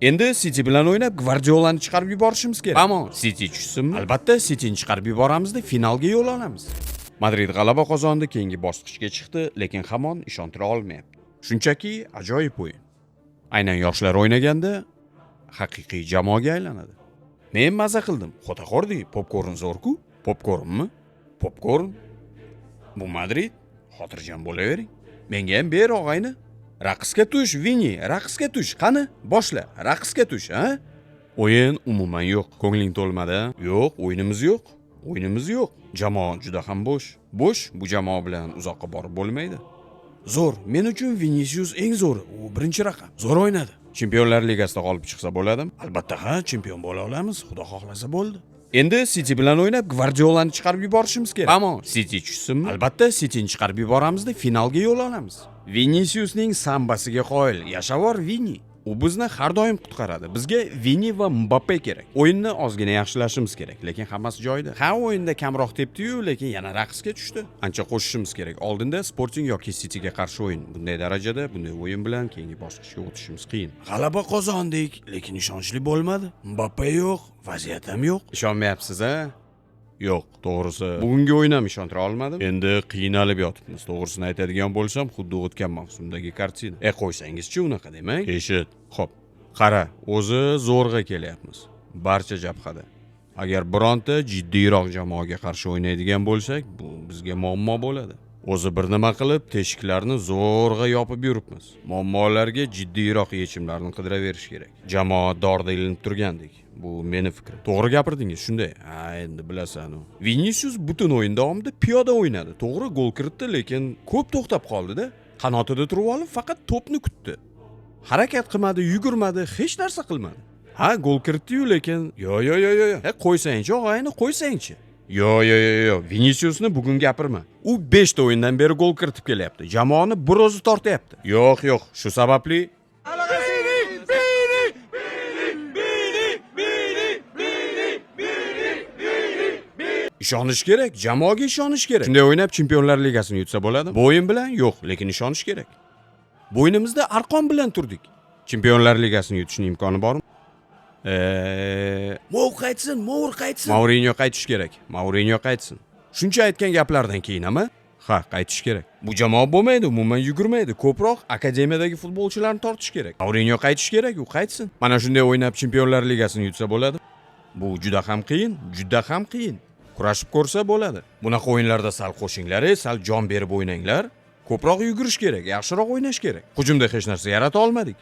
Endi City bilan o'ynab Gvardiolani chiqarib yuborishimiz kerak. Ammo City tushsinmi? Albatta, Cityni chiqarib yuboramizda, finalga yo'l olamiz. Madrid g'alaba qozondi, keyingi bosqichga chiqdi, lekin hamon ishontira olmayapti. Shunchaki ajoyib o'yin. Aynan yoshlar o'ynaganda haqiqiy jamoaga aylanadi. Men maza qildim. Xotaxo'rdi, popkorn zo'r-ku. Popkornmi? Popkorn. Bu Madrid. Xotirjam bo'lavering. Menga ham ber, og'ayni. Raqsga tush, Vini, raqsga tush. Qani, boshla. Raqsga tush, ha? O'yin umuman yo'q. Ko'ngling to'lmadi? Yo'q, o'yinimiz yo'q. O'yinimiz yo'q. Jamoa juda ham bo'sh. Bo'sh, bu jamoa bilan uzoqqa borib bo'lmaydi. Zo'r. Men uchun Vinicius eng zo'ri. U birinchi raqam. Zo'r o'ynadi. Chempionlar Ligasida g'olib chiqsa bo'ladimi? Albatta ha, chempion bo'la olamiz. Xudo xohlasa bo'ldi. Endi City bilan o'ynab Gvardiolani chiqarib yuborishimiz kerak. Ammo City tushsinmi? Albatta, Cityni chiqarib yuboramizda, finalga yo'l olamiz. Viniciusning sambasiga qoyil. Yashavor, Vini. U bizni har doim qutqaradi. Bizga Vini va Mbappe kerak. O'yinni ozgina yaxshilashimiz kerak, lekin hammasi joyida. Ha, o'yinda kamroq tepdi-yu, lekin yana raqsga tushdi. Ancha qo'shishimiz kerak. Oldinda Sporting yoki Cityga qarshi o'yin. Bunday darajada, bunday o'yin bilan keyingi bosqichga o'tishimiz qiyin. G'alaba qozondik, lekin ishonchli bo'lmadi. Mbappe yo'q, vaziyat ham yo'q. Ishonmayapsiz, a? Yo'q, to'g'risi, bugungi o'yin ham ishontira olmadim. Endi qiynalib yotibmiz. To'g'risini aytadigan bo'lsam, xuddi o'tgan mavsumdagi kartina. E, qo'ysangizchi, unaqa demang. Eshit. Xo'p, qara, o'zi zo'rg'a kelyapmiz. Barcha jabhada. Agar bironta jiddiyroq jamoaga qarshi o'ynaydigan bo'lsak, bu bizga muammo bo'ladi. O'zi bir nima qilib, teshiklarni zo'rg'a yopib yuribmiz. Muammolarga jiddiyroq yechimlarni qidiraverish kerak. Jamoa dorda ilinib turgandek. Bu meni fikrim. To'g'ri gapirdingiz, shunday. Ha, endi bilasan u. Vinicius butun o'yin davomida piyoda o'ynadi. To'g'ri, gol kiritdi, lekin ko'p to'xtab qoldi-da. Qanotida turib olib, faqat to'pni kutdi. Harakat qilmadi, yugurmadi, hech narsa qilmadi. Ha, gol kiritdi-yu, lekin yo yo yo yo. E, qo'ysangchi, og'ayni, qo'ysangchi. Yo yo yo yo, Viniciusni bugun gapirma. U 5 ta o'yindan beri gol kiritib kelyapti. Jamoani bir o'zi tortyapti. Yo'q, yo'q, shu sababli Vini, Vini, Vini, Vini, Vini, Vini, Vini, Vini. Ishonish kerak, jamoaga ishonish kerak. Shunday o'ynab Chempionlar Ligasini yutsa bo'ladi. Bu o'yin bilan yo'q, lekin ishonish kerak. Bo'ynimizda arqon bilan turdik. Chempionlar Ligasini yutishning imkoni bormi? Mou qaytsin, Mour qaytsin. Mourinyo qaytish kerak. Mourinyo qaytsin. Shuncha aytgan gaplardan keyin ama ha, qaytish kerak. Bu jamoa bo'lmaydi, umuman yugurmaydi. Ko'proq akademiyadagi futbolchilarni tortish kerak. Mourinyo qaytish kerak, u qaytsin. Mana shunday o'ynab Chempionlar Ligasini yutsa bo'ladi. Bu juda ham qiyin, juda ham qiyin. Kurashib ko'rsa bo'ladi. Bunaqa o'yinlarda sal qo'shinglar, sal jon berib o'ynanglar. Ko'proq yugurish kerak, yaxshiroq o'ynash kerak. Hujumda hech narsa yarata olmadik.